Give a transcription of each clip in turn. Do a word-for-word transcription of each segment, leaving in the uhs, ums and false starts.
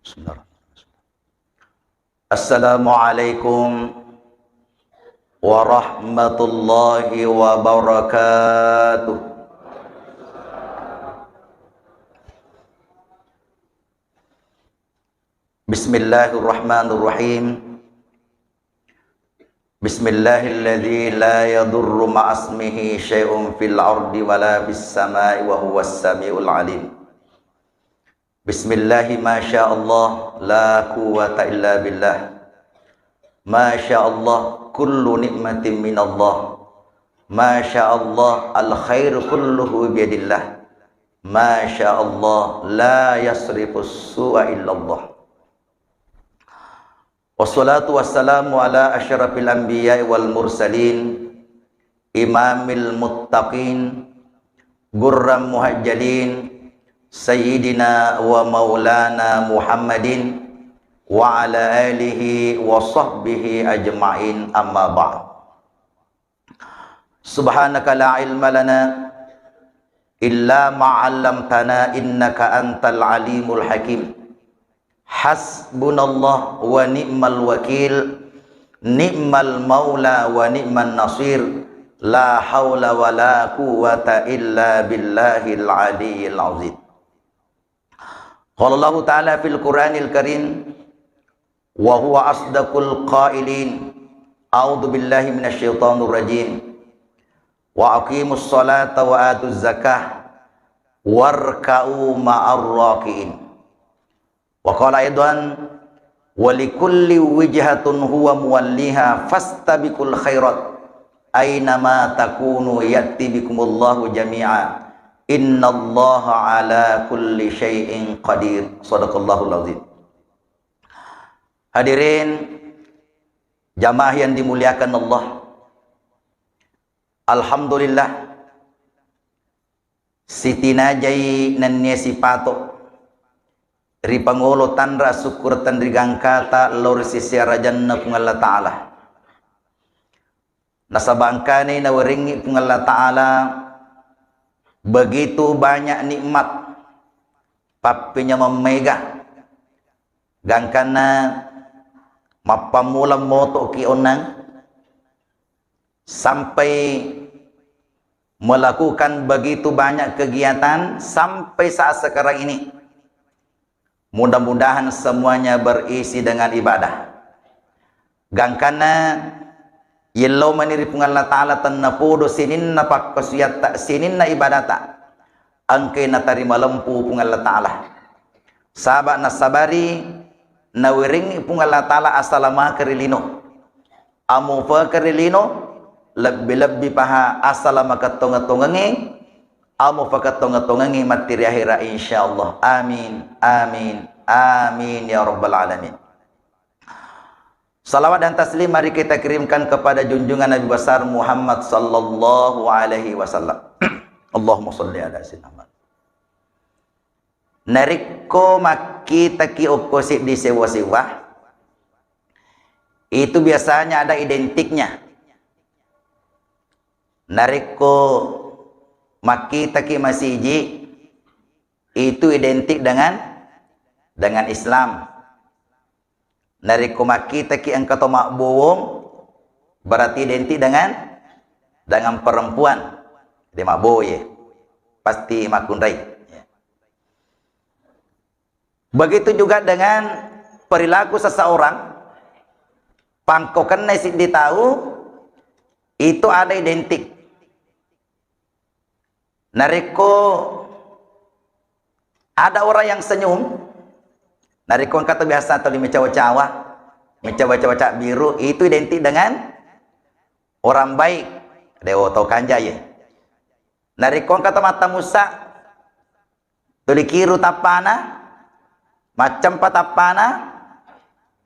Bismillahirrahmanirrahim. Assalamualaikum warahmatullahi wabarakatuh. Bismillahirrahmanirrahim. Bismillahilladzi la yadurru ma'asmihi syai'un fil ardi wala fis sama'i wa huwas sami'ul alim. Bismillahi masya Allah la quwwata illa billah. Masya Allah kullu nikmatin minallah. Masya Allah al khairu kulluhu biyadillah. Masya Allah la yasrifus su'a illallah. Wassalatu wassalamu ala asyrafil anbiya'i wal mursalin, imamil muttaqin, gurram muhajjalin, sayyidina wa maulana Muhammadin, wa ala alihi wa sahbihi ajma'in, amma ba'd. Subhanaka la ilma lana illa ma 'allamtana innaka antal alimul hakim. Hasbunallah wa ni'mal wakil, ni'mal maula wa ni'man nasir, la haula wa la quwwata illa billahil aliyyil azim. Qala Allahu ta'ala fil Qur'anil Karim, wa huwa asdaqul qailin. A'udzu billahi minasy syaithanir rajim. Wa aqimus sholata wa atuz zakah warka'u ma'ar raki'in. Wa qala aidan, wa likulli wijhatun huwa muwalliha fastabiqul khairat. Aina ma takunu ya'ti bikumullahu jami'a. Innallaha ala kulli syai'in qadir. Sadaqallahul azim. Hadirin jamaah yang dimuliakan Allah. Alhamdulillah, sitinajai nennia sipato ripangolo tanra sukkuru tenrigangkata lao ri sisi arajanna Puang Allah Ta'ala. Nasaba engkani nawerengngi Puang Allah Ta'ala begitu banyak nikmat, pappenyameng maega. Gangkanna mappammula motoki onnang sampai melakukan begitu banyak kegiatan sampai saat sekarang ini. Mudah-mudahan semuanya berisi dengan ibadah. Gangkanna yello mani ri Puang Allah Ta'ala tennapodo sininna pakkasuyatta, sininna ibadata. Engkai natarima lempu Puang Allah Ta'ala. Saba nasabari nawerengngi Puang Allah Ta'ala asalamaka ri lino. Amufaka ri lino, lebbi-lebbi paha asala makattonge-tongengnge, amufakattonge-tongengnge matti ri ahera, insyaallah. Amin, amin, amin ya rabbal alamin. Salawat dan taslim mari kita kirimkan kepada junjungan Nabi besar Muhammad sallallahu alaihi wasallam. Allahumma salli ala sayyidina Muhammad. Narekko makkitaki okko seddi sewwa-sewwa, itu biasanya ada identiknya. Narekko makkitaki masiji, itu identik dengan, dengan Islam. Narekko makkitaki engka to mabbowong, berarti identik dengan, dengan perempuan. De mabbowo ye, pasti makkunrai. Begitu juga dengan perilaku seseorang, pangkokenna siddi tau, itu ada identik. Narekko ada orang yang senyum, narekko engka to biasa tuli mecawa-cawa, mecawa-cawa cabbiru, itu identik dengan orang baik. Dewo to kanja ye. Narekko engka to mattamussa, tuli kiru tappana, maccempa tappana,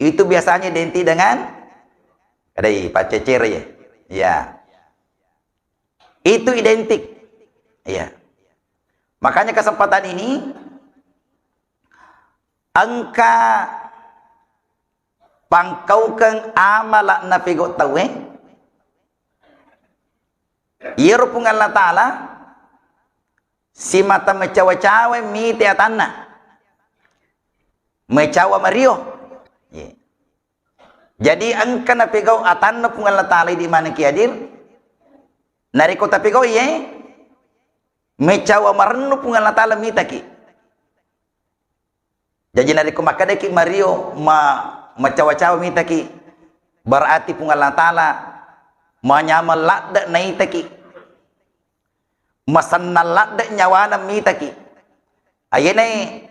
itu biasanya identik dengan, kadai paccecere ye. Ya. Itu identik. Iya. Makanya kesempatan ini engka pangkaukeng amala napigau tauwe, iyaro Puang Allah Ta'ala simata mecawa-cawa mite atanna. mecawa mario. Iya. Jadi engka napegau atanna Puang Allah Ta'ala di mana ki hadir. Narekko tapegau iye, mecawa marennu Puang Allah Ta'ala mitaki. Jaji narekko makkedaki mario ma-, macawa-cawa mitaki, berarti Puang Allah Ta'ala manyameng ladde naitaki, masennang ladde nyawana mitaki. Ayenai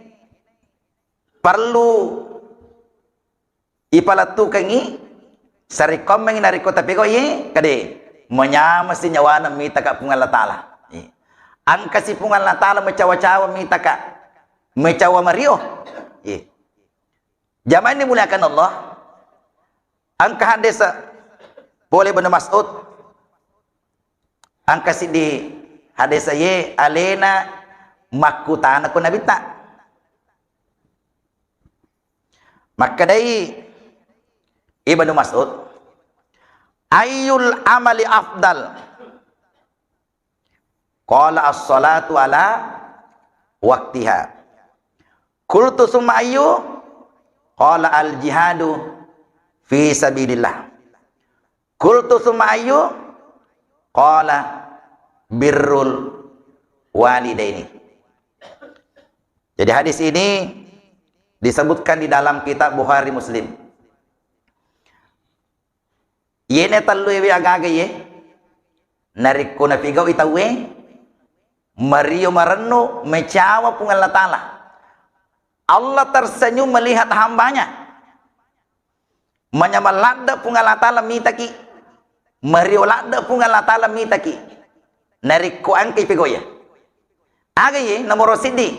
perlu ipalettukengngi sarekkoammengngi narekko tapegau iye, kade manyameng si nyawana mitaka Puang Allah Ta'ala. Iya. Engka si Puang Allah Ta'ala mecawa-cawa mitaka, mecawa mario. Iya. Jamaah yang dimuliakan Allah, engka hadis pole Ibnu Mas'ud, engka siddi hadis ye alena makkutana ku Nabitta. Makkedai Ibnu Mas'ud, "Ayyul amali afdal?" Qala, "As-salatu ala waqtiha." Qultu, "Summa ayyu?" Qala, "Al-jihadu fi sabilillah." Qultu, "Summa ayyu?" Qala, "Birrul walidaini." Jadi hadis ini disebutkan di dalam kitab Bukhari Muslim. Yene tellu ewe agaga ye, narekko napigau'i tauwe, mario marennu, mecawa Puang Allah Ta'ala. Allah tersenyum melihat hambanya. Manyameng ladde Puang Allah Ta'ala mitaki, mario ladde Puang Allah Ta'ala mitaki. Narekko engkai pegau iya. Aga ye nomoro siddi?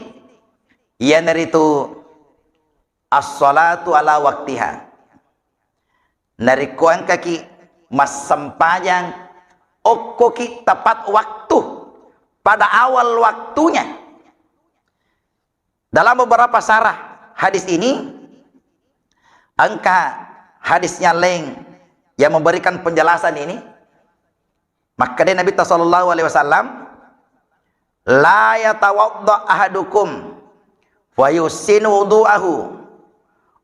Iyanaritu as-salatu ala waqtiha. Narekko engkaki massempajang, okkoki tepat waktu, pada awal waktunya. Dalam beberapa syarah hadis ini, engka hadis yang lain yang memberikan penjelasan ini. Makkeda Nabi sallallahu alaihi wasallam, "La yatawadda ahadukum fa yuhsinu wudu'ahu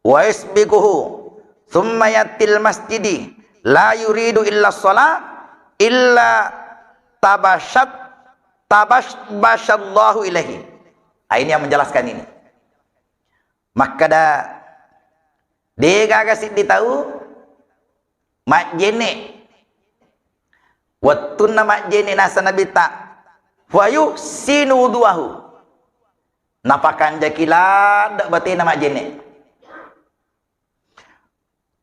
wa yusbighuhu, tsumma yatil masjidi la yuridu illa shalah, illa tabashat, tabasbasyallahu ilaihi." Ah, ini yang menjelaskan ini. Makkeda, degaga siddi tau majjenne. Wettunna majjenne, nasa Nabitta, "Fa yuhsinu wudu'ahu." Napakanjaki ladde batena majjenne.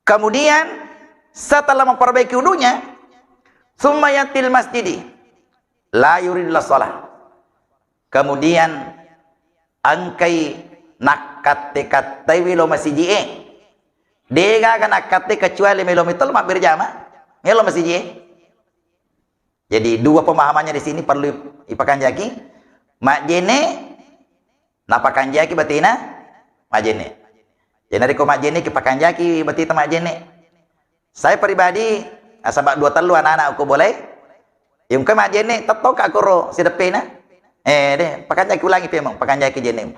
Kemudian, setelah memperbaiki wudunya, "Tsumma yatil masjidi la yuridu illa shalah." Kemudian, engkai nakkatte-kattaiwi lo masiji'e. Degaga nakkatte kecuali melo mitolo mabbere jama, melo masiji'e. Jadi, dua pemahamannya di sini perlu ipakanjaki. Majjenne, napakanjaki batena majjenne. Jadi, narekko majjenne, kipakanjaki bateta majjenne. Saya pribadi, nasaba dua tellu anak-anak ko bolai, yungka majjenne, tettoka koro sideppena. Eh, deh, pakanjaki ulangi pemeng, pakanjaki jenne.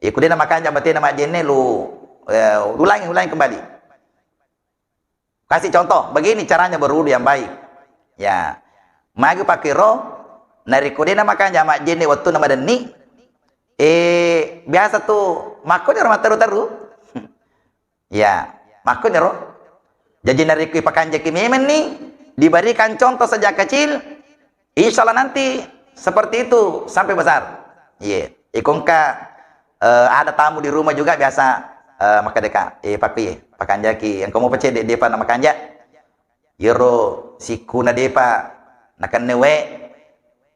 Iko dena makanja batena majjenne, lu, eh, ulangi, ulangi kembali. Kasih contoh, begini caranya berwudu yang baik. Ya. Magi pakiro, narekko dena makanja majjenne wettunna madenni, eh, biasa tu makkoniro matteru-teru. Ya, makkoniro. Jadi narekko ipakanjaki memenni, diberikan contoh sejak kecil, insya Allah nanti seperti itu sampai besar. Iya. Iko engka, eh, ada tamu di rumah juga biasa, eh, makkedaka, eh, papi, pakanjaki, engka mopa cedde, depa na makanja. Iyaro sikkuna depa nakenna wae,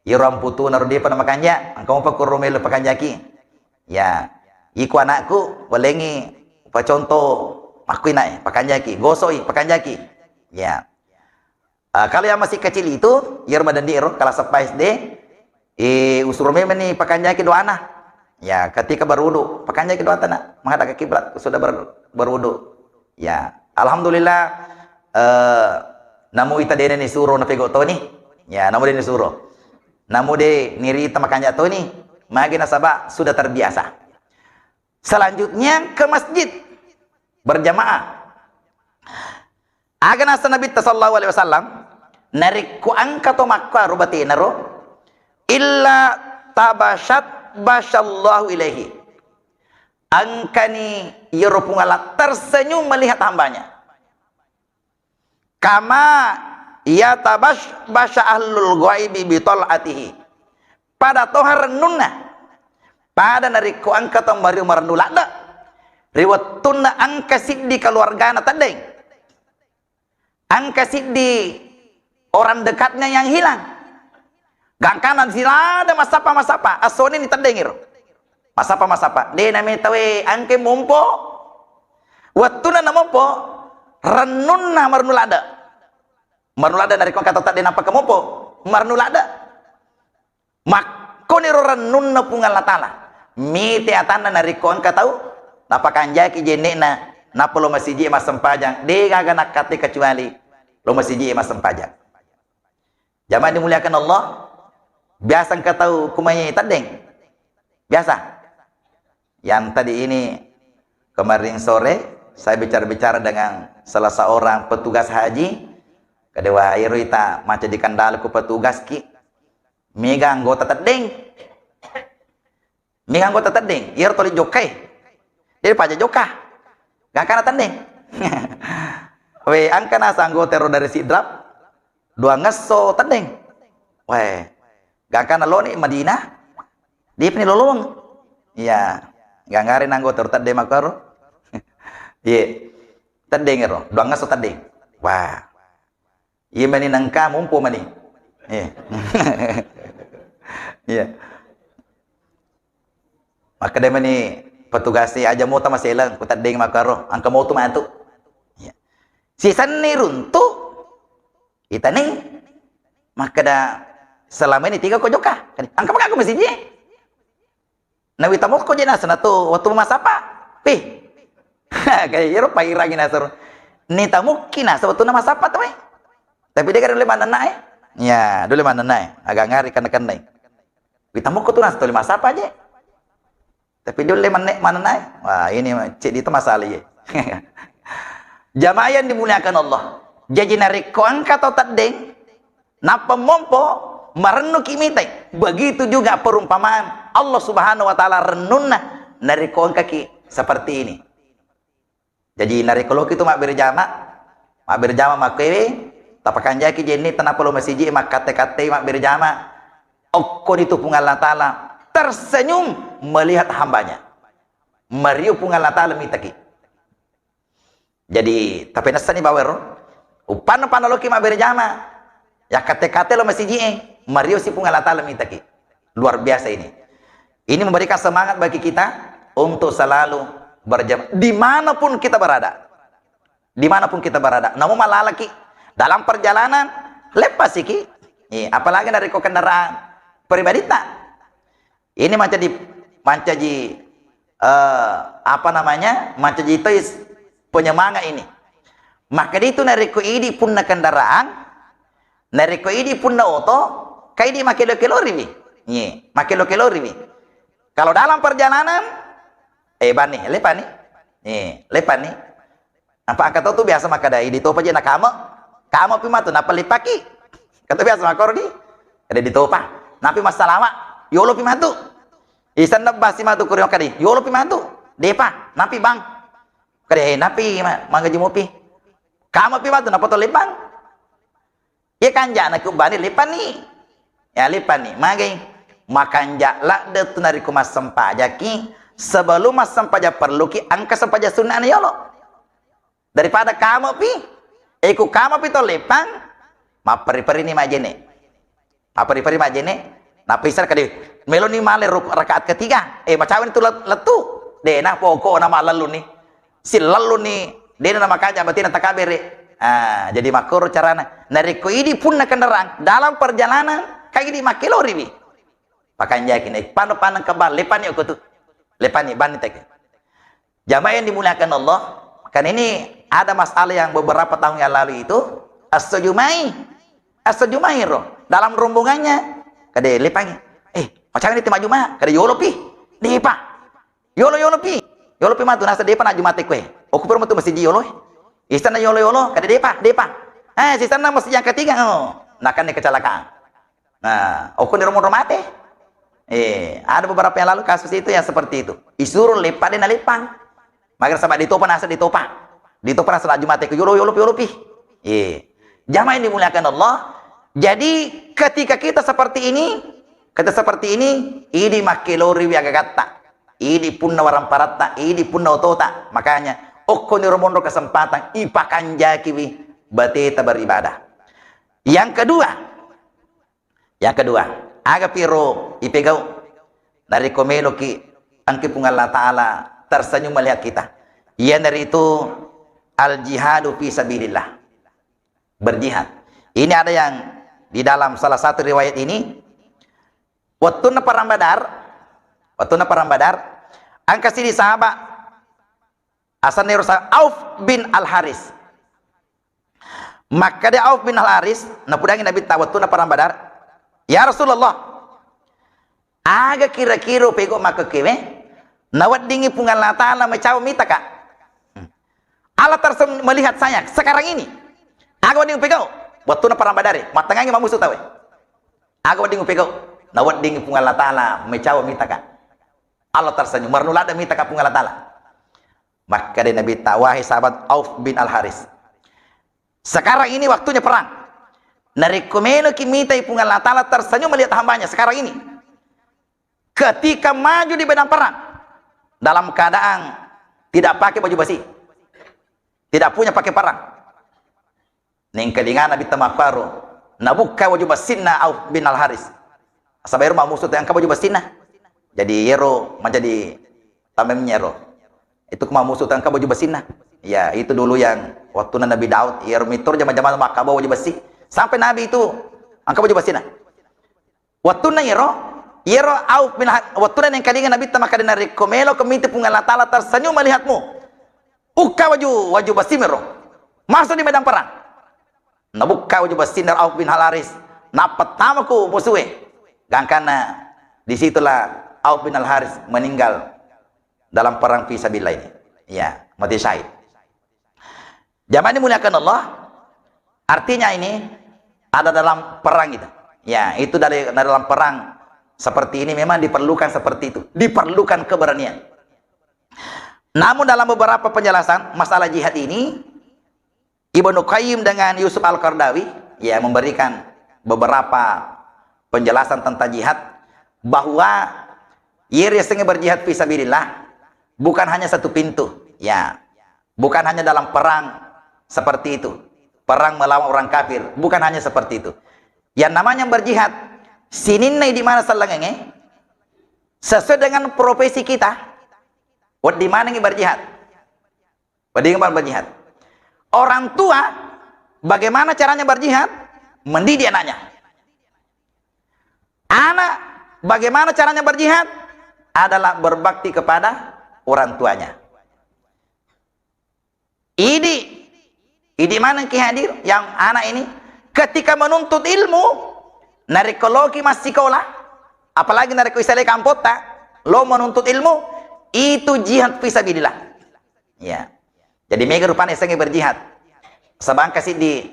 iyaro amputuna ro depa na makanja, engka mopa kuro melo pakanjaki. Ya, iko anakku, welengi pacontoh, makkuinai, pakanjaki, gosoi, pakanjaki. Ya. Ah, kalau yang masih kecil itu, iyaro madenni ro, kelas empat S D, eh, usuro memenni pakanjaki doana. Ya, ketika berwudu, pakanjaki doata, Nak. Menghadap ke kiblat, sudah ber-, berwudu. Ya, alhamdulillah, eh, namu ita dena ni suro na pego toni. Ya, namu dena ni suro. Namu de nirita makanja toni. Magi nasaba sudah terbiasa. Selanjutnya ke masjid berjamaah. Aga naseng Nabitta sallallahu alaihi wasallam, narekko engka to makkuaro batenaro, illa tabasyat basyallahu ilaihi. Engkani iyaro Puang Allah tersenyum melihat hambanya. Kama yatabasy-, basya ahlul ghaibi bi thal'atihi. Pada toha rennunna. Pada narekko engka tau mario marennu ladde. Ri wettunna engka siddi keluargana teddeng. Engka siddi orang dekatnya yang hilang. Gangkana silada massappa-massappa, essoni ni teddengiro. Massappa-massappa. De name tawe engke mompo. Wettunna namompo, rennunna marennu ladde. Marennu ladde narekko engka tau tedde nappa ke mompo, marennu ladde. Makkoniro rennunna Puang Allah Ta'ala. Mite atanna narekko engka tau napakanjaki jenne'na, nappa lo masiji massempajang. De gaga nakkate kecuali lo masiji massempajang. Jamaah dimuliakan Allah, biasa engka tau kumai teddeng? Biasa? Yang tadi ini, kemarin sore, saya bicara-bicara dengan salah seorang petugas haji, kedewa iro ita maca di Kendal ku petugas ki, mega anggota teddeng. Mega anggota teddeng, iyaro toli jokkai. Dia paja jokka. Gangkana teddeng. We, engka nasa anggota ro dari Sidrap, dua ngesso teddeng. We, gangkana loni Madinah, dia pini lolong. Iya, ganggare anggota ro teddeng makaro. Iya, teddeng ro, dua ngesso teddeng. Wah, iya mani nengka mumpu mani. Iya. Iya. Makkeda mani petugas e, "Aja mota maseleng, ku teddeng makaro, engka motu matu." Iya. Sisenni runtu, itani. Makkeda, "Selama ini tiga ko jokka." Engka maka aku masiji. Nawi tamukko je naseng tu wettu massappa. Pi. Kayak iyaro pairangi naseng. Ni tamukki naseng wettunna massappa tu, eh. Tapi dia kan dole manenna, eh. Ya, dole manenna, eh. Agak ngari kena-kena. Wi tamukko tu naseng tuli massappa je. Tapi dole manne-, manenna, eh. Wah, ini cek itu masalah, ye. Jamaah yang dimuliakan Allah. Jadi narekko engka tau teddeng, nappa mompo, marennuki mitai. Begitu juga perumpamaan Allah Subhanahu wa Ta'ala rennunna narekko engkaki seperti ini. Jadi narekko loki tu mabbere jama, mabbere jama makkewe, tapakanjaki jenni tanappa lo masiji makkatte-katte mabbere jama. Okkoni tu Puang Allah Ta'ala tersenyum melihat hambanya. Mario Puang Allah Ta'ala mitaki. Jadi, tapenessani bawero. Uppanna-panna loki mabbere jama. Ya kate-kate lo masiji e, mario si Puang Allah Ta'ala mitaki. Luar biasa ini. Ini memberikan semangat bagi kita untuk selalu berjamaah. Dimanapun kita berada. Dimanapun kita berada. Namu malalaki. Dalam perjalanan, lepas siki. Iya, apalagi narekko kendaraan pribadita. Ini mancaji, mancaji, eh, apa namanya, mancaji tois penyemangat ini. Maka itu narekko idi punna kendaraan, narekko idi punna oto, kaidi makkelo-keloriwi. Nye, makkelo-keloriwi. Kalau dalam perjalanan, eh, bani, lepani. Nye, lepani. Apa angka tau tu biasa makkeda, "Idi topa je na kame, kame pi matu, nappa lipaki." Kata biasa makkoro di, ada di topa. Napi massalama, yolo pi matu. Isan nebba si matu kuri makkeda, "Yolo pi matu." "Depa, napi bang." Kade, "Eh, napi ma-, mangaji mopi." "Kame pi matu, nappa to lipang." Iya kanja'na ku bani lepani. Ya lepani. Magai? Makanja' ladde tu narekko massempajaki, sebelum massempajang perluki engka sempajang sunnah na yolo. Daripada kame pi, eh, ku kame pi to lepang, mapperi-peri ni majene. Mapperi-peri majene, nappa isar kade, meloni male ruk-, rakaat ketiga. Eh, macawe ni tu let-, lettu. De na pokokna malellu ni. Sillelluni, dena namakaja batina takabere. Ah, jadi makkoro carana. Narekko idi punna kendaraan, dalam perjalanan, kaidi makkeloriwi. Pakanjaki naik pano-pano kebal, lepani okko tu. Lepani, bani teke. Jamaah yang dimuliakan Allah, kan ini ada masalah yang beberapa tahun yang lalu itu, As-Sujumai. As-Sujumai ro, dalam rombongannya, kade lepangi. Eh, macam ini tema Juma, kade yolo pi. Depa. Yolo, yolo pi. Yolopi matu, nasa depa na Jumate koe. Okko pura matu masiji yolo. Istanna yolo-yolo, kada depa, depa. Eh, sistanna masiji yang ketiga, oh. Nakanne kecelakaan. Nah, okko ni romo mate. Eh, ada beberapa yang lalu kasus itu yang seperti itu. Isuro leppa de na leppang. Mager sama ditopa nasa ditopa. Ditopa nasa na Jumate ko yolo, yolopi, yolopi. Eh. Jamaah yang dimuliakan Allah. Jadi ketika kita seperti ini, kita seperti ini, idi makkeloriwi agagatta. Idi punna waramparatta, idi punna otota. Makanya, okko ni romonro kesempatan, ipakanjakiwi bateta beribadah. Yang kedua, yang kedua, aga piro ipegau narekko meloki engke Puang Allah Ta'ala tersenyum melihat kita. Iyanaritu al-jihadu fi sabilillah. Berjihad. Ini ada yang di dalam salah satu riwayat ini, wettunna perang Badar, wettunna perang Badar, engka sidi sahabat, asenna ero sa-, Auf bin Al-Haris. Makkeda Auf bin Al-Haris, napudangi Nabitta wettunna perang Badar, "Ya Rasulullah, aga kira-kira pego makkekkewe, naweddingi Puang Allah Ta'ala mecawa mitaka?" Hmm. Allah tersenyum melihat saya sekarang ini. Aga wedding upegau? Wettunna perang Badar, mattengngangi mammusu tawe. Aga wedding upegau? Naweddingi Puang Allah Ta'ala mecawa mitaka. Allah tersenyum, marnu ladde mitaka Puang Allah Ta'ala. Makkeda Nabitta, "Wahai sahabat Auf bin Al-Haris, sekarang ini waktunya perang. Narekko meloki mitai Puang Allah Ta'ala tersenyum melihat hambanya sekarang ini. Ketika maju di medan perang, dalam keadaan tidak pakai baju besi, tidak punya pakai perang." Nengkalinga Nabitta makkaro, nabukka waju bessinna Auf bin Al-Haris. Saba ero mammusu to engka waju bessinna. Jadi ero manjadi tameng ero. Itu ko mammusu to engka waju bessinna. Ya, itu dulu yang waktu Nabi Daud, ero mitur jama-jama makkabo waju bessi. Sampai Nabi itu engka waju bessinna. Wettunna iyaro, iyaro Auf bin Ha-, wettunna nengkalinga Nabitta makkeda, "Narekko meloko miti Puang Allah Ta'ala tersenyum melihatmu, ukka waju, waju bessimiro. Masuk di medan perang." Nabukka waju bessinna Auf bin Al-Haris, nappa tamaku musue. Gangkanna disitulah Auf bin Al-Haris meninggal dalam perang fi sabilillah ini. Ya, mati syahid. Jamaah dimuliakan Allah, artinya ini ada dalam perang itu. Ya, itu dari, dari dalam perang seperti ini memang diperlukan seperti itu, diperlukan keberanian. Namun dalam beberapa penjelasan masalah jihad ini, Ibnu Qayyim dengan Yusuf Al-Qardawi, ya, memberikan beberapa penjelasan tentang jihad, bahwa iyaro yasengnge berjihad fi sabilillah bukan hanya satu pintu, ya. Bukan hanya dalam perang seperti itu, perang melawan orang kafir, bukan hanya seperti itu. Yang namanya berjihad, sininna idi mana sellengengnge, sesuai dengan profesi kita, wedding manengngi berjihad. Wedding maneng berjihad. Orang tua, bagaimana caranya berjihad? Mendidik anaknya. Anak, bagaimana caranya berjihad? Adalah berbakti kepada orang tuanya. Idi, idi maneng ki hadir yang anak ini, ketika menuntut ilmu, narekko loki massikola, apalagi narekko isalai kampotta, lo menuntut ilmu, itu jihad fisabilillah. Ya. Jadi mega rupana yasengnge berjihad. Sabangka siddi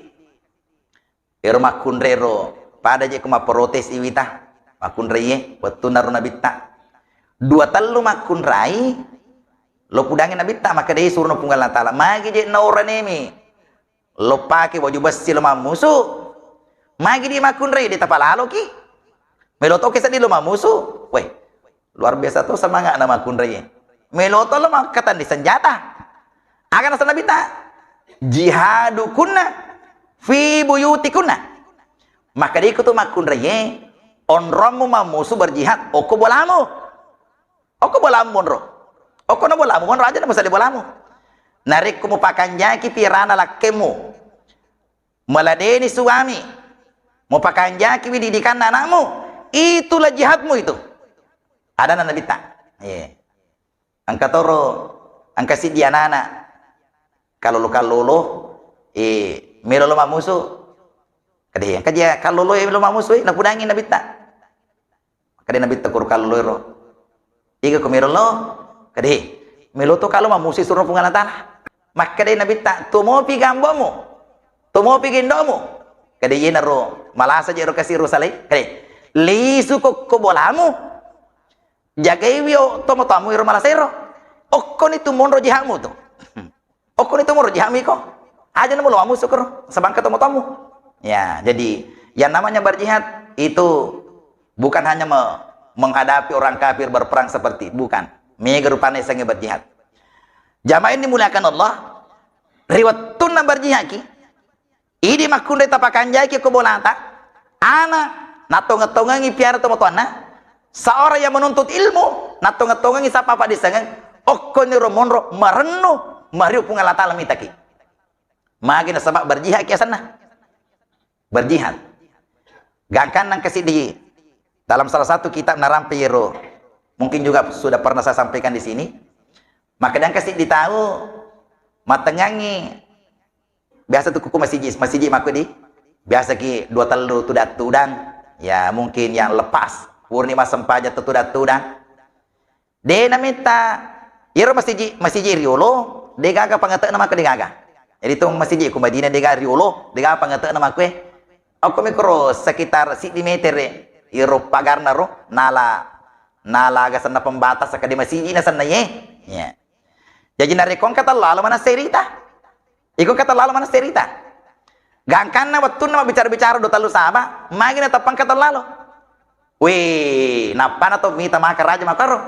Ero makkunrai ro, pada je ko mapprotes iwita, makkunraie, wettunna ro Nabitta. Dua tellu makkunrai, lo pudangi Nabitta, makkedai surono Puang Allah Ta'ala, magi je naoranemi, lo pake waju bessi lo mammusu, magi di makkunrai, de tapalaloki, melo toke seddi lo mammusu, weh, luar biasa to semanga'na makkunraie. Melo to lo makkatenni senjata. Aga naseng Nabitta? Jihadukunna fi buyutikunna. Makkedai ko tu makkunraie, onrommu mammusu berjihad okko bolamu. Okko bolamu monro. Okko na bolamu monro aja na musalli bolamu. Narekko mupakanjaki pirana lakkemu. Meladeni suami, mupakanjakiwi didikanna anakmu, itulah jihadmu itu. Adana Nabitta. Iya. Engka toro, engka siddi anana, kallolo-kallolo, eh, melo lo mammusu. Kade, engka je kallolo e melo mammusu, eh, napudangi Nabitta. Makkeda Nabitta koro kallolo ero. Iga ko melo lo? Kade, Melo to kalo mamusi suro Puang Allah Ta'ala. Makkedai Nabitta, "Tumopi gambomu, tumopi gendomu." Kade yenaro malasa jero kasi Yerusalem. Kade, "Lisu kokko bolamu. Jagaiwi o tomo-tomu iro malasero. Okkoni tu monro jihamu tu." Okkoni tu moro jihami ko. Aja na molo mamusu koro, sabangka tomo-tomu. Ya, jadi yang namanya berjihad itu bukan hanya me-, menghadapi orang kafir berperang seperti, bukan. Mega rupana isengnge berjihad. Jamaah yang dimuliakan Allah, ri wettunna berjihad ki, idi makkunrai tapakanjaki ko bolata, ana nattongeng-tongengi piara tomatoanna, seorang yang menuntut ilmu, nattongeng-tongengi sappa paddissengeng, okkoniro monro marennu, mariu Puang Allah Ta'ala mitaki. Magi nasaba berjihad ki asenna. Berjihad. Gangkanna engka siddi dalam salah satu kitab narampe iyero, mungkin juga sudah pernah saya sampaikan di sini. Maka engka siddi tau matengngangi, biasa tu kuku masiji, masiji makku di, biasa ki dua tellu tudang-tudang, ya mungkin yang lepas, purni massempajang tu tudang-tudang. De nametta, iyaro masiji, masiji riolo, de gaga pangate'na maka de gaga. Jadi tu masiji ku Madinah de gaga riolo, de gaga pangate'na maka. Okko mikro sekitar siddi meter iyaro pagarna ro, nala, nala aga senna pembatas kade masiji na senna ye. Ya. Jadi narekko engka tellalo mana serita. Iko engka tellalo mana serita. Gangkanna wettunna mabbicara-bicara dua tellu sahaba, magi na teppang engka tellalo. Wih, nappana to mita maka raja makaro.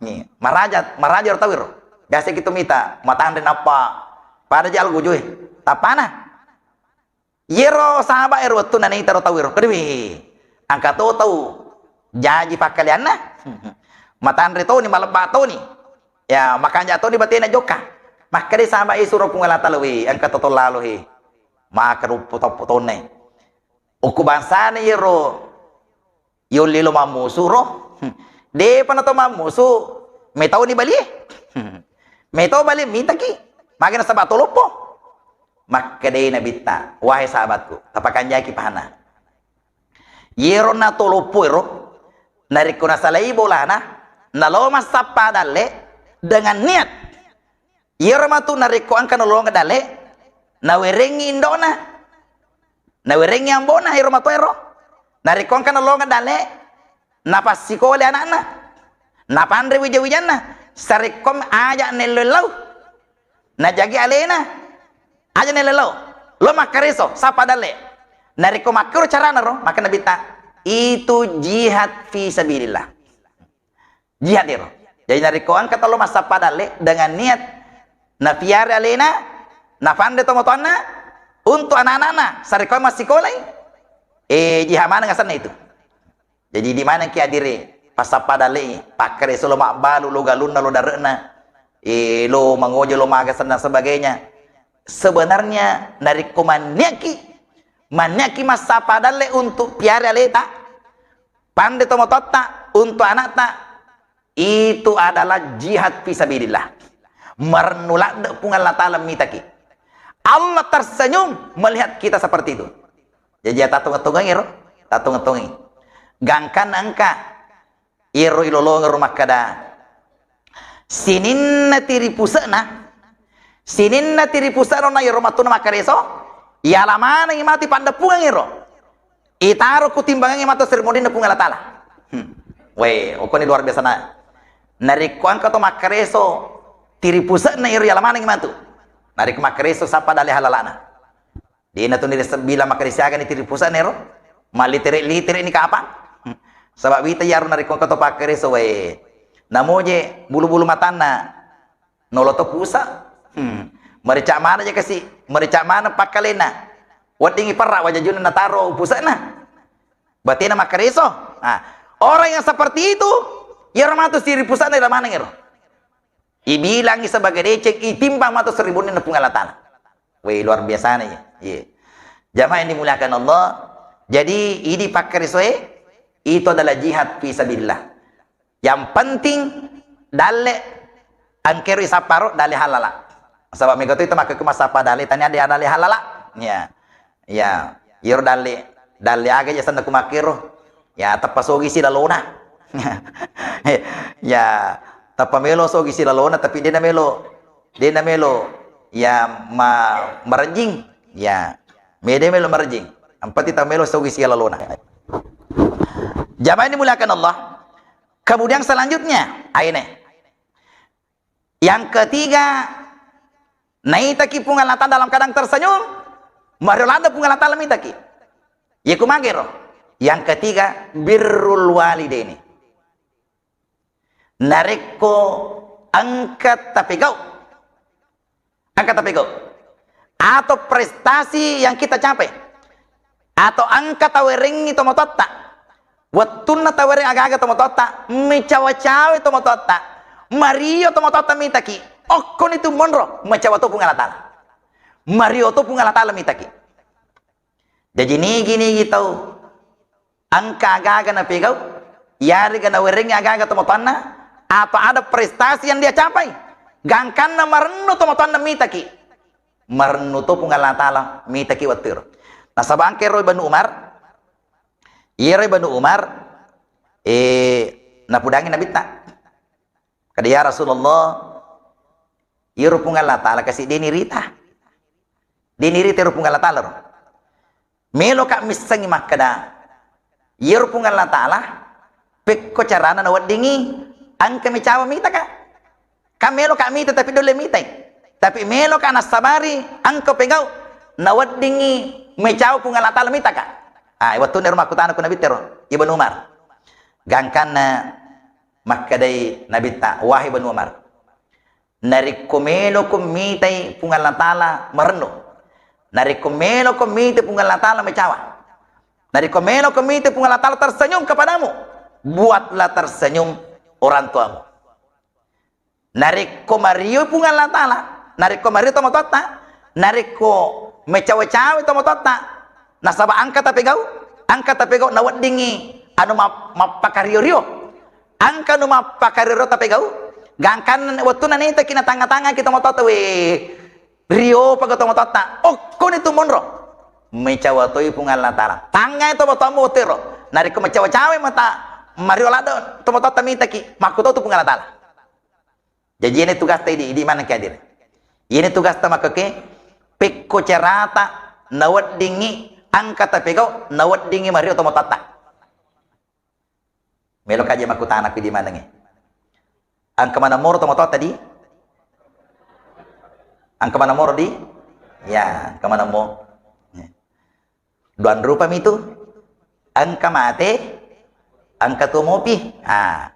Nih, maraja, maraja ro tawiro. Biasa gitu mita, matanre nappa pada jal gujui. Tappana. Yero sahaba ero wettunna naita ro tawiro. Kedui. Angka to tau jaji pakkalianna. Matanre toni, malebba toni. Ya, makanja toni batena jokka. Makkeda sahaba e suro Puang Allah Ta'ala, "Wih, engka to tellalo he." Maka ruppo toppo tonne. Okko bangsana yero yolli lo mammusu ro. Depa na to mammusu, metau ni balie. Metau balie mitaki. Magi nasaba to loppo. Makkedai Nabitta, "Wahai sahabatku, tapakanjaki pahana. Yero na to loppo ero, narekko nasalai bolana, nalo massappa dalle dengan niat." Iyaro matu narekko engka nalolongeng dalle, nawerengngi indo'na, nawerengngi ambo'na iyaro matu ero. Narekko engka nalolongeng dalle, napassikolai ana'na, napanre wija-wijanna, sarekko aja nello lao, najagi alena, aja nello lao, lo makkareso, sappa dalle. Narekko makkero carana ro, maka Nabitta, itu jihad fi sabilillah. Jihad ero. Jadi narekko engka tau lo massappa dalle dengan niat napiara alena, napanre tomatoanna, untuk anak-anakna, sarekko massikolai, eh, jihad maneng asenna itu. Jadi di mana ki adire passappa dalle, pakkare solo mabbalu lo galunna, lo dare'na, eh, lo mangojo, lo maga senna sebagainya. Sebenarnya narekko manniaki, manniaki massappa dalle untuk piara aleta, panre tomatoatta, untuk anakta, itu adalah jihad fisabilillah. Marennu ladde Puang Allah Ta'ala mitaki. Allah tersenyum melihat kita seperti itu. Jadi ya, tatongeng-tongengi ro, tatongeng-tongengi. Gangkan engka iyaro ilolongeng ro makkeda, sininna tiri puse'na, sininna tiri puse'na na iyaro mattuna makkareso, yala manengi matu ipaddeppungeng ro. Itaro ku timbangengnge matu seri muninna Puang Allah Ta'ala. Hmm. Weh, okoni luar biasa na. Narekko engka to makkareso, tiri puse'na iyaro yala manengi matu. Narekko makkareso sappa dalle halalana. Dena tu nirese bilang makkareso siagani tiri puse'na ero. Malitere-litere ni kapang. Hmm. Sabab wita iyaro narekko engka to pakkareso, weh. Namoje bulu-bulu matanna. Nolo to pusa. Hmm. Merica mana je kasi, merica mana pakkalena. Weddingi perra wajajuna nataro pusana. Batena makkareso. Nah, orang yang seperti itu, iyaro matu siri pusana ila maneng ero. Ibilangi sebagai deceng, itimbang matu seribu ni Puang Allah Ta'ala. Weh, luar biasa nih. Iya. Jamaah yang dimuliakan Allah. Jadi, ini pakkaresoe, itu adalah jihad fi sabilillah. Yang penting dalle engkero isapparo dalle halala. Saba mega to itu makkekku massappa dalle, tania de dalle halala. Ya. Ya, iyaro dalle, dalle aga je senna ku makkero. Ya, teppa sogi si lalona. Ya, Tappa melo sogi silalona, tapi dena melo, dena melo, ya, ma-, marejing. Ya, mede melo marejing. Ampati ta melo sogi silalona. Jamaah yang dimuliakan Allah. Kemudian selanjutnya, aine. Yang ketiga, naitaki Puang Allah Ta'ala dalam keadaan tersenyum, mario ladde Puang Allah Ta'ala mitaki. Iyaku magero. Yang ketiga, birrul walidaini. Narekko engka tapegau, engka tapegau, atau prestasi yang kita capai, atau engka tawerengngi tomatoatta, wettunna tawereng aga-aga tomatoatta, mecawa-cawai tomatoatta, mario tomatoatta mitaki, okkoni tu monro, mecawa to Puang Allah Ta'ala. Mario to Puang Allah Ta'ala mitaki. Jaji nigi-nigi tau engka aga-aga napegau, yarega nawerengngi aga-aga tomatoanna, atau ada prestasi yang dia capai, gangkanna marennu tomatoanna mitaki, marennu to Puang Allah Ta'ala mitaki wettuero. Nasaba engka ero Ibnu Umar, iyero Ibnu Umar, eh, napudangi Nabitta. Kada, "Ya Rasulullah, iyero Puang Allah Ta'ala kasi deni rita. Deni rita ero Puang Allah Ta'ala ro. Meloka missengi makkeda, iyero Puang Allah Ta'ala, pekko carana naweddingi engka mecawa mitaka. Kan meloka mita tapi dolle mitai. Tapi meloka nassabari engka pegau naweddingi mecawa Puang Allah Ta'ala mitaka." Ah, wettunna ero makkutana ku Nabitta ero, Ibnu Umar. Gangkanna makkedai Nabitta, "Wahai Ibnu Umar, narekko meloko mitai Puang Allah Ta'ala marennu, narekko meloko mitai Puang Allah Ta'ala mecawa, narekko meloko mitai Puang Allah Ta'ala tersenyum kepadamu, buatlah tersenyum orang tuamu." Narekko mario Puang Allah Ta'ala, narekko mario tomatoatta, narekko mecawa-cawa tomatoatta, nasaba engka tapegau, engka tapegau naweddingi anu map-, mappakario-rio. Engka nu mappakario-rio tapegau, gangkanna wettunna naitaki natangnga-tangngaki tomatoatta, we, rio paga tomatoatta, okkoni tu monro. Mecawa toi Puang Allah Ta'ala. Tangngai tomatoammu wettuero. Narekko mecawa-cawai mata mario ladde tomatoatta mitaki, makkuto tu Puang Allah Ta'ala. Jaji, iyena tugasta idi, idi maneng ki hadir. Iyena tugasta makkeke, pekko carata naweddingi engka tapegau, naweddingi mario tomatoatta. Melo kaje makkutana ku idi manengnge. Engka maneng moro tomatoatta di? Engka maneng moro di? Ya, engka maneng mo. Duanrupami tu, engka mate, engka tuo mopi. Ah.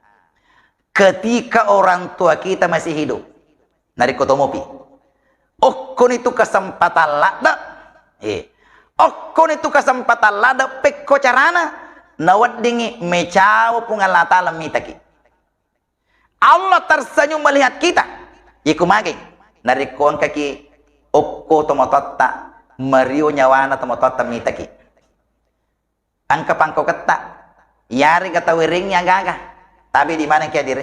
Ketika orang tua kita masih hidup, narekko tuo mopi, okkoni tu kesempatan ladde. Eh. Okkoni tu kesempatan ladde, pekko carana naweddingi mecawa Puang Allah Ta'ala mitaki. Allah tersenyum melihat kita. Iku magi narekko engkaki okko tomatoatta, mario nyawana tomatoatta mitaki. Engka pangkauketta, yarega tawerengngi agaga, tapi di maneng ki hadir.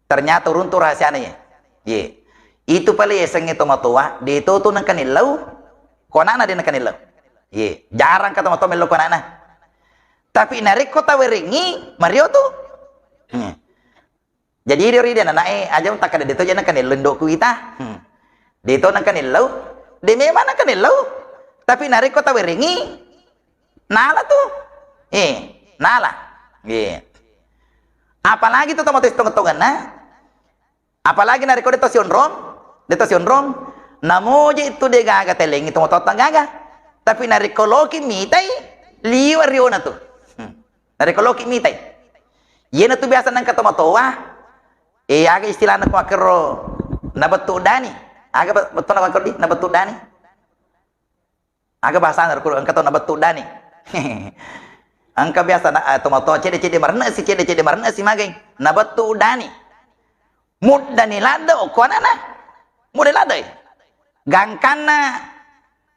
Ternyata uruntu rahasiana ye. Ye. Itu pale yasengnge tomatoa, de to tu nengka nillau, ko anakna de nengka nillau. Ye. Jarang ka tomatoa mellau ko anakna. Tapi narekko tawerengngi, mario tu. Hmm. Jadi ri ri de nanae aja takkada de to je nengka nillau indoku ita. Hmm. De to nengka nillau, de memang nengka nillau. Tapi narekko tawerengngi, nala tu. Eh, nala. Eh. Apalagi tu tomatoa tongeng-tongenna, apalagi narekko de to sionrong, de to sionrong, namoje tu de gaga telengi tomatoatta gaga. Tapi narekko loki mitai, liwa riona tu. Hmm. Narekko loki mitai. Iyena tu biasa nengka tomatoa, eh, aga istilahna ko makkero, nabettu dani. Aga be-, bettuna ko makkero di, nabettu dani. Aga bahasana ro, engka tau nabettu dani. Engka biasa na, eh, tomatoa cedde-cedde marennesi, cedde-cedde marennesi magai. Nabettu dani. Muddani ladde okko anana. Mudda ladde. Gangkanna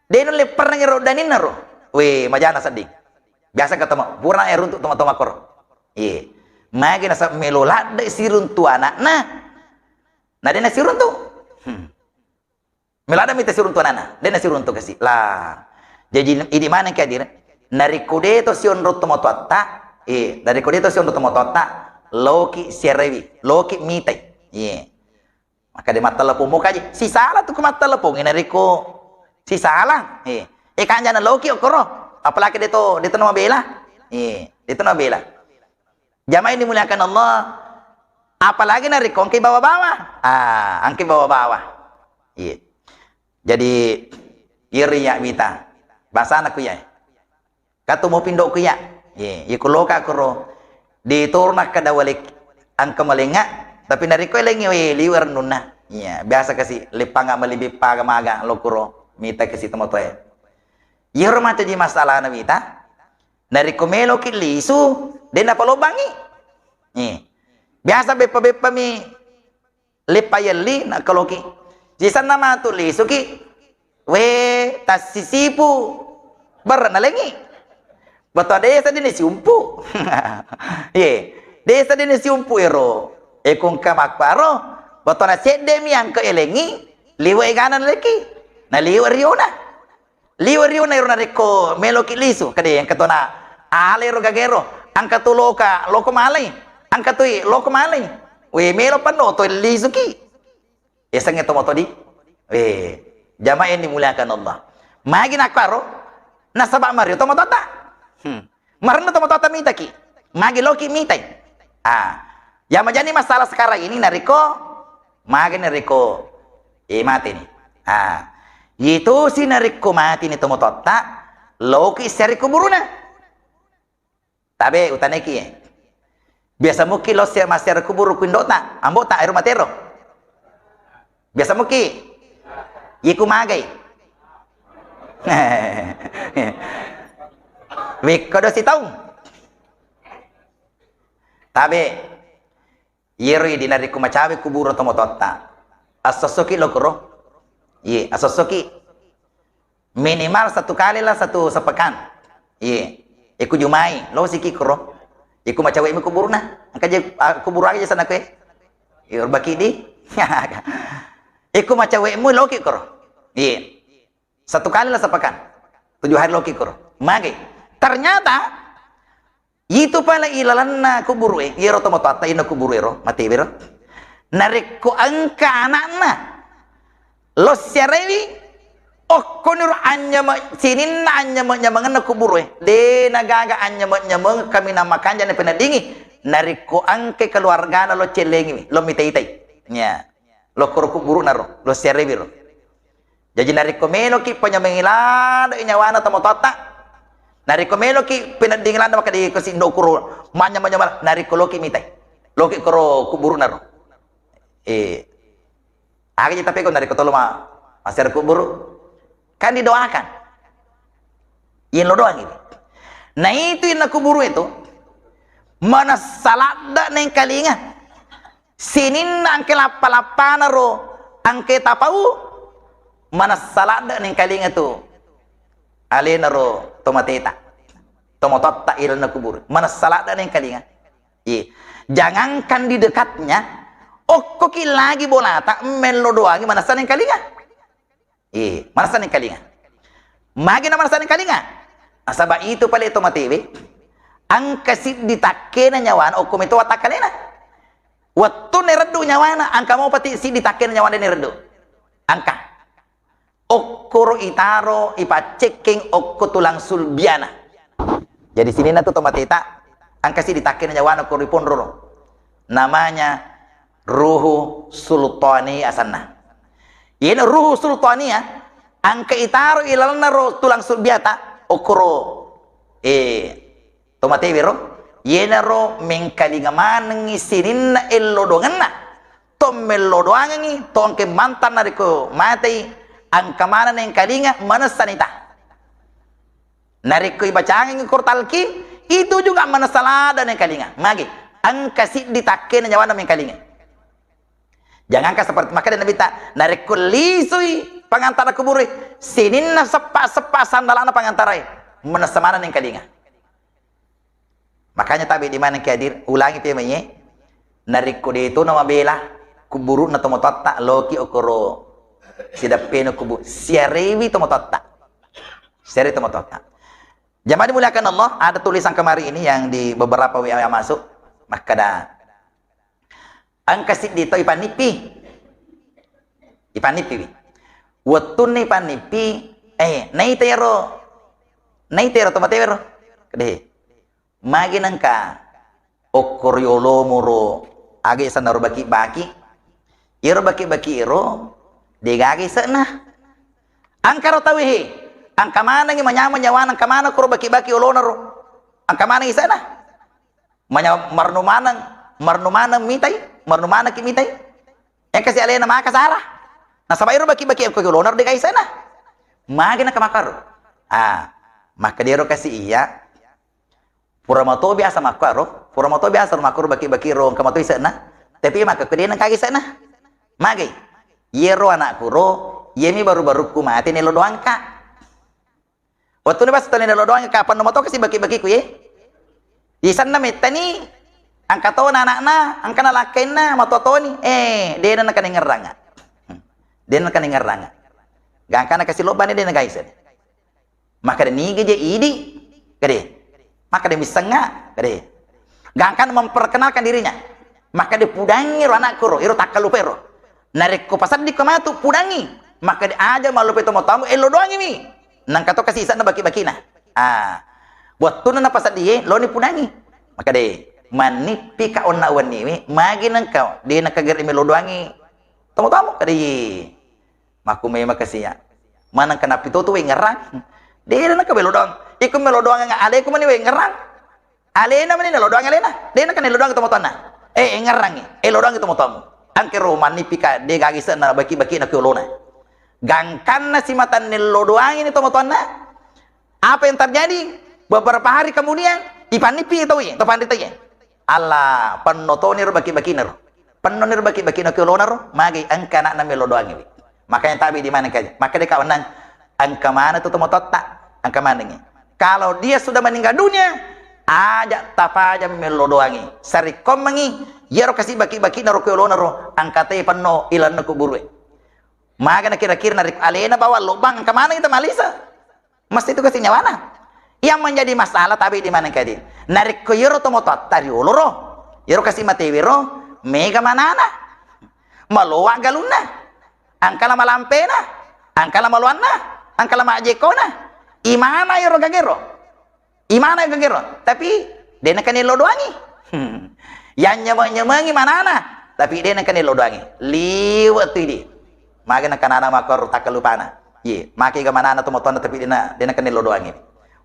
de nulle perrengngi ro daninna ro. We, majana sedding. Biasa ketemu, pura e runtu toma-toma koro. Iye. Magi nasa melo ladde siruntu anakna. Na de nasiruntu. Hmm. Melada mita siruntu anana, de nasiruntu kasi. Lah. Jaji idi maneng ki hadir. Narekko de to sionro tomatoatta, eh, narekko de to sionro tomatoatta, loki siarewi, loki mitai. Iya. Maka de mattelepon mo kaji, sisala tu ku mattelepon, narekko sisala. Eh, eh kanjana loki okkoro, apalagi de to, de to na mabela. Eh, de to na mabela. Jamaah yang dimuliakan Allah, apalagi narekko engke bawa-bawa. Ah, engke bawa-bawa. Iya. Jadi, iri ya wita. Bahasana ku ya. Katu mo pindokku iya. Ye, iko loka kuro. Di torna kada walek angka malenga, tapi narekko elengi we liwe rennunna. Iya, biasa kasi leppanga malibi paga maga lo kuro. Mita kasi tomotoe. Iyaro macaji masalahna wita. Narekko meloki lisu, de napalobbangi. Iya. Biasa beppa-beppa mi leppa yelli nakkaloki. Sisenna matu lisuki, we tassisipu berre nalengi. Bettuanna desa dini siumpu. Ye, desa dini siumpu ero. Ekongka makkaro, bettuanna seddemi angke elengi, liwe egana naleki. Naliwe riona. Liwe riona ero narekko meloki lisu, kade engka tona ale ro gagero, angka tu loka, loko malai, angka tui loko malai. We melo panno to lisuki. Yasengnge tomotodi. We, jamaah yang dimuliakan Allah. Magi nakkaro, nasaba mario tomotota. Hmm. Marenna tomatoatta mitaki. Magi loki mitai. Ah, yang menjadi masalah sekarang ini narekko, magi narekko, eh, mati ni. Ah, itu si narekko mati ni tomatoatta, loki siari kuburuna. Tabe utaneki. Biasa muki lo siari, massiari kuburu ku indota, ambota, ero matero. Biasa muki. Iku magai. Wekko do sitaung. Tabe, yero idi narekko macawe kuburu tomatoatta. Assossoki lo kuro. Iye, assossoki. Minimal satu kali lah satu sepekan. Iye. Iku jumai, lo siki kuro. Iku macawe mi kuburuna. Angka je, ah, kuburu aja sana kue. Iyo, bakidi. Iku macawe mu loki kuro. Iye. Satu kali lah sepekan. Tujuh hari loki kuro. Mage. Ternyata, itu pale ilalanna kuburu e, iyaro tomatoatta ina kuburu ero, matewe ro. Narekko engka anakna, lo siarewi, okkoniro anyama, sininna anyama-nyamangna kuburu e. De nagaga anyama-nyamang kami namakanjana peneddingi. Narekko engka keluargana lo cellengiwi, lo mitai-tai. Nya. Lo koro kuburuna ro, lo siarewi ro. Jaji narekko meloki panyamengi ladde nyawana tomatoatta, narekko meloki peneddingi ladde makkeda ko sindo kuro manyameng-nyameng, narekko loki mitai. Loki koro kuburuna ro. Eh. Aga ji tapi ko narekko tolo ma-, massiari kuburu. Kan didoakan. Iyeng lo doang ini. Nah itu inna kuburu itu manessa ladde nengkalinga. Sininna engke lappa-lappana ro, engke tapau, manessa ladde nengkalinga tu. Alena ro tomateta. Tomatoatta ilalanna kuburu. Manessa ladde nengkalinga. Iye. Jangankan di dekatnya, okkoki lagi bolata, mello doangi manessa nengkalinga. Eh, manessa nengkalinga. Magi na manessa nengkalinga? Nasaba itu pale to matewe, engka siddi takkena nyawana okko meto watakkalena. Wettunna ireddu nyawana, engka mo pati siddi takkena nyawana de nireddu. Engka. Okkoro itaro, ipaccekkeng okko tulang sulbiana. Jadi sininna tu tomateta, engka siddi takkena nyawana okko riponro ro. Namanya ruhu sultani asanna. Iyena ruhu sultania, engka itaro ilalanna ro tulang sulbiata, okkoro, eh, tomatewe ro, yenaro mengkalinga manengngi sininna ello doangenna. To mello doangengngi, to engke mantang narekko matei, engka maneng nengkalinga, manessa nita. Narekko ibacangengngi Qur'an talqin, itu juga manessa ladde nengkalinga. Magi? Engka siddi takkena nyawana mengkalinga. Jangankan seperti, makanya Nabi ta, narekko lisui pangantara kuburu, sininna seppa-seppa sandalana pangantarae, manessa maneng nengkalinga. Makanya tabe di mana ki hadir, ulangi pe maiye, narekko de to na mabela kuburu'na tomatoatta, loki okoro sideppena kuburu, siarewi tomatoatta. Siarewi tomatoatta. Jamaah dimuliakan Allah, ada tulisan kemarin ini yang di beberapa W A yang masuk, makkeda, Engka siddi to ipannippi. Ipannippiwi. Wettunna ipannippi, eh, naita ero, naita ero to matewero. Deh. Magi nengka okko riolomu ro aga isenna ro baki-baki. Iyaro baki-baki ero degaga ise'na. Engka ro tauwe he, engka manengngi manyameng nyawana, engka maneng koro baki-baki olona ro. Engka maneng ise'na. Manya-, marnu maneng, marnu maneng mitai, marnu manengki mitai. Engka si alena maka sara. Nasaba ero baki-baki engka olona ro degaga ise'na. Magi nengka makkaro. Ah, makkeda ero kasi iya. Pura mato biasa makkaro, pura mato biasa ro makkaro baki-baki ro engka mato ise'na. Tapi makkekko de nengka ise'na. Magai? Yero anakku ro, yemi baru-barukku mate nelo doangka. Wettuni pas toni nelo doangka, penno mato kasi baki-bakiku ye. Isenna mettani, engka tona anakna, engkana lakkainna, mato toni. Eh, de nengka ningerranga. De nengka ningerranga. Gangkana kasi lobbani de nengka ise. Makkeda niga je idi, kede. Makkeda missengnga, kede. Gangkan memperkenalkan dirinya. Makkeda pudangi ro anakku ro, iro takkalupa ro. Narekko paseddikko matu, pudangi. Makkeda aja mallupai tomatoamu, elo doangi mi. Nengka to kasi ise'na baki-bakina. Ah. Wettunna napaseddie, loni pudangi. Makkeda, mannippika onna wenniwe, magi nengka, de nengka gere melo doangi tomatoamu, kede. Makku memang kasi ya. Maneng kena pitoto wengngerang. De nengka melo doang. Iko melo doang nga aleku mani wengngerang. Alena mani nelo doang alena. De nengka nelo doang tomatoanna. Eh, engngerangi. Eh, lo doang tomatoamu. Engka ro mannippika de gaga ise'na baki-bakina ki olona. Gangkanna simata nelo doangi ni tomatoanna. Apa yang terjadi? Beberapa hari kemudian, ipannippi tauwe, to panritae. Allah, penno toni ro baki-bakina ro. Penno ni ro baki-bakina ki olona ro, magai engka anakna melo doangi. Makanya tabe di mana kaji. Maka deka wenang, engka mana tu tomatoatta, engka manengi. Kalau dia sudah meninggal dunia, aja tapaja melo doangi. Sarikkommengi, yero kasi baki-bakina ro ki olona ro, engka te penno ilanna kuburue. Magana kira-kira narik alena bawang lobbang, engka maneng itu malisa. Mesti itu kasi nyawana. Yang menjadi masalah tabe di mana kadi. Narekko yero tomatoatta riolo ro, yero kasi matewe ro, mega manana. Maloa galunna. Angkala malampena, angkala maloanna, angkala majekona. Imana yero gagero. Imana gagero, tapi de nengka nelo doangi. Hmm. Yang nyemeng-nyemengi manana, tapi de nengka nelo doangi. Liwe tu idi. Magana kanana makor takkalupana. Ye, make ga manana tomatoanna tapi de na, de nengka nelo doangi.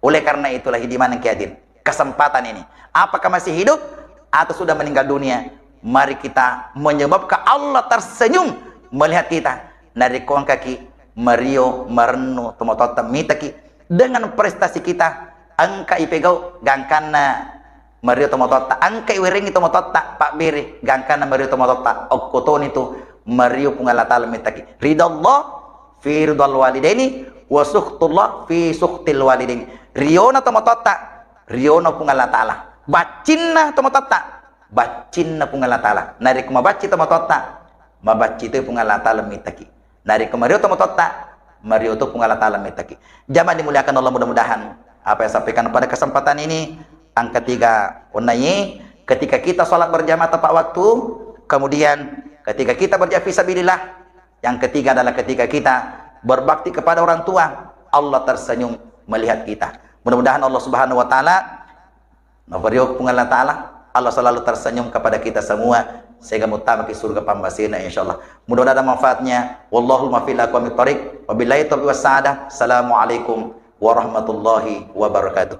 Oleh karena itulah idi maneng ki adil. Kesempatan ini. Apakah masih hidup atau sudah meninggal dunia? Mari kita menyebabkan Allah tersenyum melihat kita. Narekko engkaki mario marennu tomatoatta mitaki dengan prestasi kita, engka ipegau gangkanna mario tomatoatta, engka iwerengi tomatoatta pabbere gangkanna mario tomatoatta, okko toni tu mario Puang Allah Taala mitaki. Ridallah fi ridal walidaini wa sukhtullah fi sukhtil walidaini. Riona tomatoatta, riona Puang Allah Taala. Baccinna tomatoatta, baccinna Puang Allah Taala. Narekko mabacci tomatoatta, mabacci tu Puang Allah Taala mitaki. Narekko mario tomatoatta, mario tu Puang Allah Taala mitaki. Jamaah dimuliakan Allah, mudah-mudahan apa yang saya sampaikan pada kesempatan ini, yang ketiga, onnaye, ketika kita sholat berjamaah tepat waktu, kemudian ketika kita berjihad fisabilillah, yang ketiga adalah ketika kita berbakti kepada orang tua, Allah tersenyum melihat kita. Mudah-mudahan Allah Subhanahu wa Taala Nafario Puang Allah Taala, Allah selalu tersenyum kepada kita semua sehingga muttama ki surga pambasena, insyaallah. Mudah-mudahan ada manfaatnya. Wallahul muwaffiq ila aqwamit thariq. Wabillahi taufiq was sa'adah. Assalamualaikum warahmatullahi wabarakatuh.